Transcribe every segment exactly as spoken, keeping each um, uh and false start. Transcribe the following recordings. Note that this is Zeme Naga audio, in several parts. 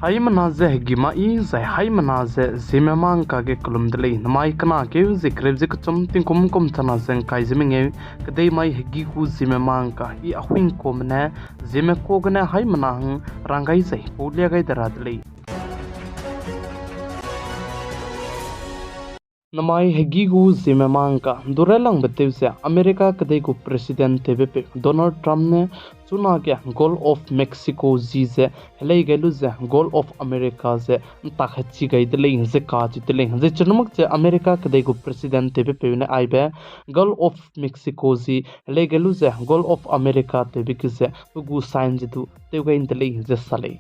Haimena ze hegî ma i zai haimena ze Zeme mangka ge kelum de lei. Namai kena keu ze kereu ze kechum tingkum kum chana ze ngkai ze mengeu, kedei mai hegî gu Zeme mangka i Ahuingkuame ne Zeme ka gene haimena hang rang gai zai paulia gai de ra de lei. Namai hegî gu Zeme mangka, dure langbe tew ze America kedei gu President tewbe peu Donald Trump ne chunage Gulf of Mexico zi ze helei gai lu ze Gulf of America ze ntak hechi gai de lei ze kacheu de lei. Zai chirmak ze America kedei gu President tewbe peu ne aibe Gulf of Mexico zi helei gai lu ze Gulf of America tewbe ge ze pe gu sign ze du tew gai de lei ze sa lei.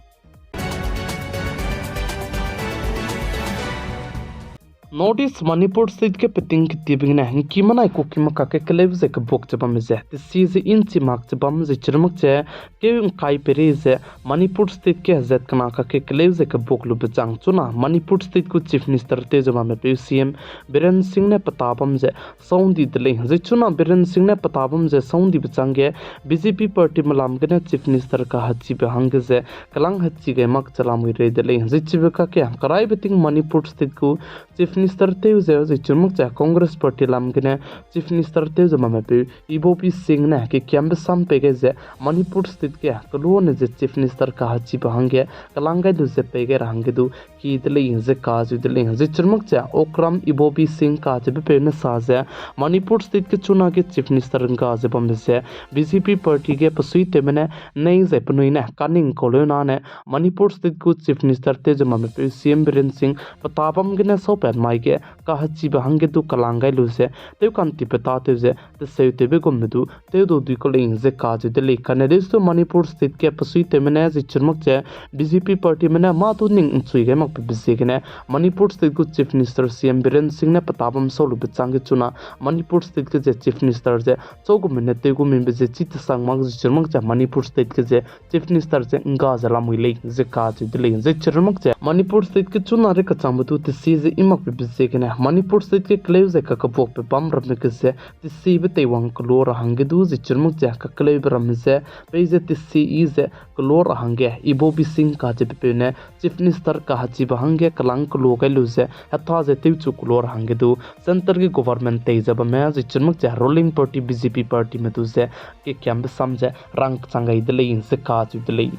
North East Manipur State ge peting ketiebe gene ngki menai Kuki me kakge keleu ze kebuak ze bamme ze tesi ze inchi mak ze bam ze chirmak ze keu ngkai peri ze Manipur State ge hezat kena kakge keleu ze kebuak lube chang chuna Manipur State gu Chief Minister tew ze bamme peu C M Biren Singh ne peta bam ze sound di de lei. Zai chuna Biren Singh ne peta bam ze sound dibe changge B J P party me lam gene Chief Minister kahechibe hangge ze kelang hechi gai mak ze lamui rei de lei. Zai chibe kakge keraibe ting Manipur State gu Chief Minister tew ze zai chirmak ze Congress party lam gene Chief Minister tew ze bamme peu Ibobi Singh ne kekiambe sam pei gai ze Manipur State ge kelua ne ze Chief Minister kahechibe hangge kelang gai lu ze pei gai ra hangge du ki de lei ze kacheu de lei. Zai chirmak ze Okram Ibobi Singh kacheube peu ne sa ze Manipur State ge chunage Chief Minister ngga ze bambe ze B J P party ge pesuitewme ne nei zai penui ne kaning kau leu nane Manipur State gu Chief Minister tew ze bamme peu C M Biren Singh peta bam gene saupat mai ge kahechibe hangge du kelang gai lu ze tew kantibe tâtew ze teseutewbe gumme du tew dau dui kau lei ze kacheu de lei. Kane deustu Manipur State ge pesuitewme ne zai chirmak ze B J P party me ne mâ du ning nchui gai makbe be ziegene Manipur State gu Chief Minister C M Biren Singh ne peta bam sau lube changge chuna Manipur State ge ze Chief Minister ze chau gu mene tew gu mimbe ze chi tesang mak ze chirmak ze Manipur State ge ze Chief Minister ze ngga ze lamui lei ze kacheu de lei. Zai chirmak ze Manipur State ge chuna rei kachangbe du tesi ze i makbe be ziegene Manipur State ge keleu ze kakebuakbe bam ramme ge ze tesibe teiwang kelua ra hangge du zai chirmak ze kakeleube ramme ze pei ze tesi i ze kelua ra hangge Ibobi Singh kacheube peu ne Chief Minister kahechibe hangge kelang kelua gai lu ze hetha ze tewchu kelua ra hangge du centre ge government tei ze bamme zai chirmak ze ruling party B J P party me du ze kekiambe sam ze rang kechang gai de lei ze kacheu de lei.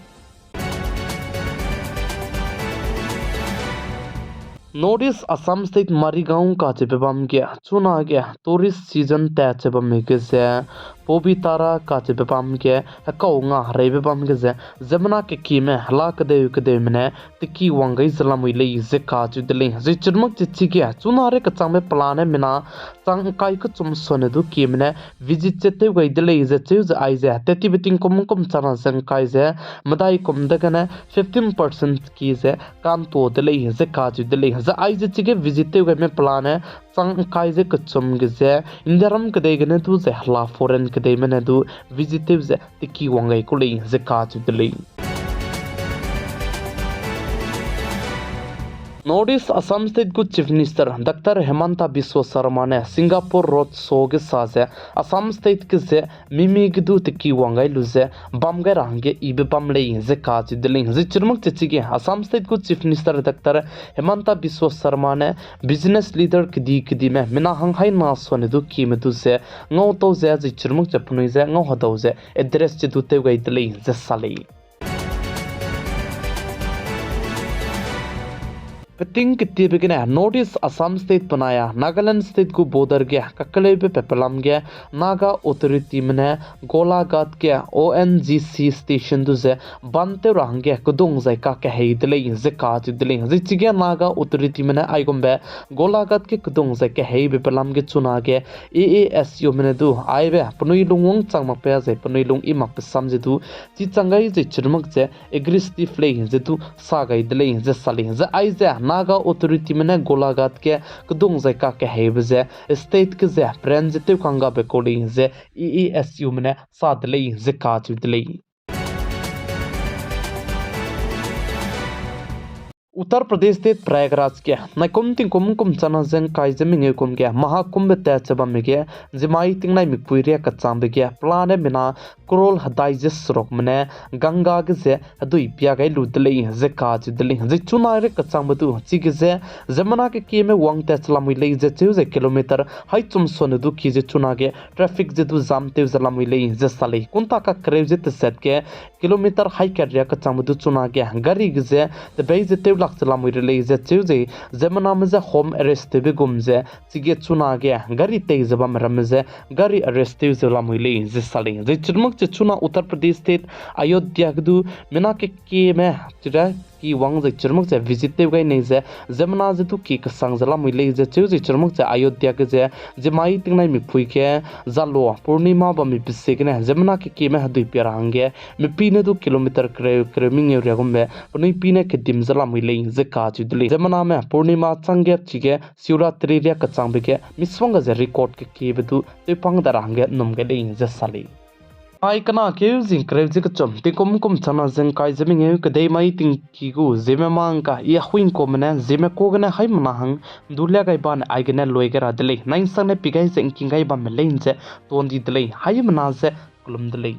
North East Assam State Marigaon kacheube bam ge chunage tourist season tat ze bamme ge ze Pabitara kacheube bam ge hekau nga hereibe bam ge ze ziemmena kekime hela kedeu kedeume ne teki wang gai ze lamui lei ze kacheu de lei. Zai chirmak ze chige chuna rei kachangbe pelane mina chang ngkai kechum sone du kime ne visit ze tew gai de lei ze cheu ze aize tetibe tingkum kum chana ze ngkai ze medai kum degene fifteen percent ki ze kantua de lei ze kacheu de lei. Zai aize chige visit tew gaime pelane chang ngkai ze kechum ge ze Indiaram kedei gene du zai hela foreign kedeime ne du visit tew ze teki wang gai ku lei ze kacheu de lei. North East Assam State gu Chief Minister Doctor Himanta Biswa Sarma ne Singapore road show ge sa ze Assam State ge ze mimi ge du teki wang gai lu ze bam gai ra hangge ibe bam lei ze kacheu de lei. Zai chirmak ze chige Assam State gu Chief Minister Doctor Himanta Biswa Sarma ne business leader kedi kedime mina hang haina sone du kime du ze ngautau ze zai chirmak ze penui ze ngau hedau ze address ze du tew gai de lei ze sa lei. Peting ketiebe gene North East Assam State penai a Nagaland State gu border ge kakeleube pe pelam ge Naga authorityme ne Golaghat ge O N G C station du ze ban tew ra hangge kedung zai kakehei de lei ze kacheu de lei. Zai chige Naga authorityme ne aigumbe Golaghat ge kedung zai keheibe pelam ge chunage A A S Ume ne du aibe penui lungwang chang makbe zai penui lung i makbe sam ze du chi chang gai zai chirmak ze aggressive lei ze du sa gai de lei ze sa lei. Zai aize Naga authorityme ne Golaghat ge kedung zai kakeheibe ze state ge ze brand ze tewkanggabe kau lei ze A A S Ume ne sa de lei ze kacheu de lei. Uttar Pradesh State Prayagraj ge naikum tingkum kum chana ze ngkai ze mengeu kum ge Mahakumbh tat ze bamme ge ziemmai tingnai mikpui riak kachangbe ge pelane mina crore hedai ze serukme ne Ganga ge ze hedui pia gai lu de lei ze kacheu de lei. Zai chuna ria kechangbe du chige ze ziemmena kekieme wang tat ze lamui lei ze cheu ze kilometer hai chum suane du ki ze chuna ge traffic ze du jam tew ze lamui lei ze sa lei. Kunta kakereu ze teset ge kilometer hai kat ria kechangbe du chuna ge gari ge ze tebei ze tew lak ze lamui re lei ze cheu ze ziemmename je home arrest tewbe gum ze chige chuna ge gari tei ze bamme ramme je gari arrest tew ze lamui lei ze sa lei. Zai chirmak che chuna Uttar Pradesh State Ayodhya ge du mina kekieme chira ki wang zai chirmak che visit tew gai nei ze ziemmena ze du ki kesang ze lamui lei ze cheu ze chirmak che Ayodhya ge ze ziemmai tingnaimik pui ge zalo Purnima bamme pe ziegene ziemmena kekieme hedui pia ra hangge mipui ne du kilometer kereu kereu mengeu ria gumbe penui pi ne kedim ze lamui lei ze kacheu de lei. Ziemmename Purnima chang gap chige Shivratri ria kechangbe ge misongga ze record kekiebe du tewpang da ra hangge nnum gai lei ze sa lei. Ai kena keu zing kereu ze kechum tingkum kum chana ze ngkai ze mengeu kedei mai tingki gu ziemme mangka i ahuingkume ne ziemme kua gene haimena hang ndu lia gai bane aigene lui gai ra de lei. Nainsang ne pi gai ze ngking gai bamme lei ze tuan di de lei. Haimena ze kelum de lei.